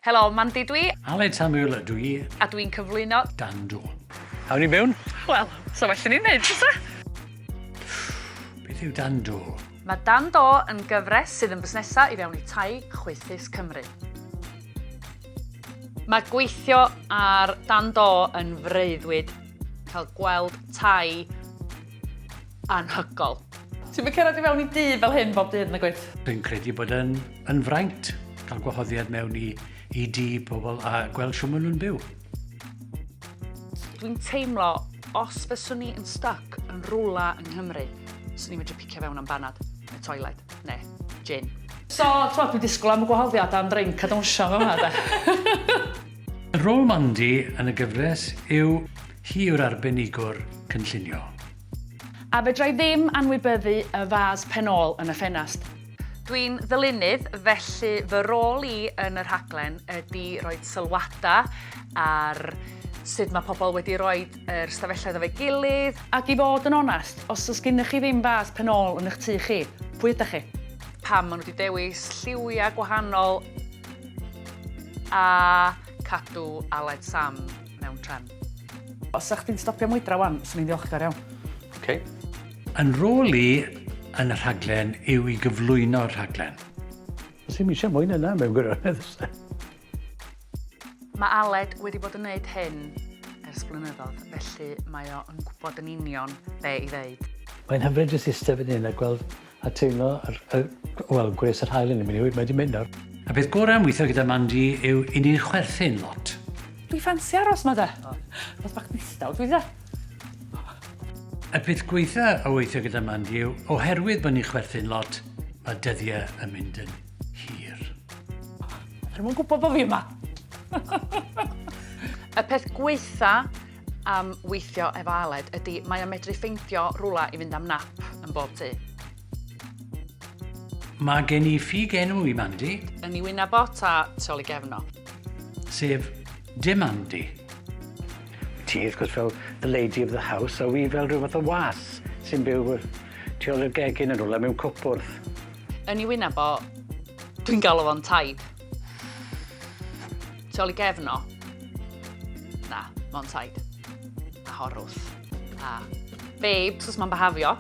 Helo, Mandy dwi. Aled Samuel ydw i. A dwi'n cyflwyno... Dan Do. Awn ni mewn? Wel, so well i ni wneud, fysa? Beth yw Dan Do? Mae Dan Do yn gyfres sydd yn busnesa i fewn i tai chwaethus Cymru. Mae gweithio ar Dan Do yn freuddwyd, cael gweld tai anhygol. Ti'm yn cerdded i fewn i dŷ fel hyn bob dydd nagwyt? Dwi'n credu bod yn, yn fraint cael gwahoddiad mewn i, i dŷ pobl a gweld shwt maen nhw'n byw. Dwi'n teimlo os fyswn i yn stuck yn rwla yng Nghymru, swn i'n medru picio fewn am banad, neu toiled, neu gin. So, t'mod, dwi'n disgwyl am y gwahoddiad am ddrinc a dawnsio yn fama de. Rôl Mandy yn y gyfres yw hi yw'r arbenigwr cynllunio. A fedra i ddim anwybyddu y fas pen ôl yn y ffenast. Dwi'n ddylunydd, felly fy rôl i yn y rhaglen ydy rhoi sylwadau ar sut mae pobl wedi rhoi yr stafelloedd efo'i gilydd. Ac i fod yn onest, os oes gennych chi ddim fas pen ôl yn eich tŷ chi, pwy ydych chi? Pam maen nhw wedi dewis lliwiau gwahanol a cadw Aled Sam mewn trefn. Os 'sa chdi'n stopio mwydro 'wan, 'swn i'n ddiolchgar iawn. Ok. Yn rôl i yn y rhaglen yw i gyflwyno'r rhaglen. Does dim eisiau mwy na 'na mewn gwirionedd oes e? Mae Aled wedi bod yn neud hyn ers blynyddoedd, felly mae o yn gwybod yn union be i ddeud. Mae'n hyfryd jyst eistedd fan hyn a gweld A teimlo yr, y, wel, gwres yr haul yn mynd i mae wedi mynd nawr. Y peth gorau am weithio gyda Mandy yw i ni'n chwerthin lot. Dwi ffansi aros 'ma de. Rhywbeth bach distaw dwi de. Y peth gweitha o weithio gyda Mandy yw, oherwydd bod ni'n chwerthin lot, mae dyddiau yn mynd yn hir. Dwi'm yn gwybod bod fi yma. Y peth gweitha am weithio efo Aled ydy mae o'n medru ffeindio rwla i fynd am nap yn bob tŷ. Mae gen i ffug enw i Mandy. Yn ei wyneb o ta tu ôl i gefn o? Sef Dim Andy. Ti wrth gwrs fel the lady of the house a wi fel rhyw fath o was sy'n byw tu ôl i'r gegin yn rhywle mewn cwpwrdd. Yn ei wyneb o, dwi'n galw fo'n taid. Tu ôl i gefn o, na, mae'n taid. A horwth. A babes, os mae'n behafio.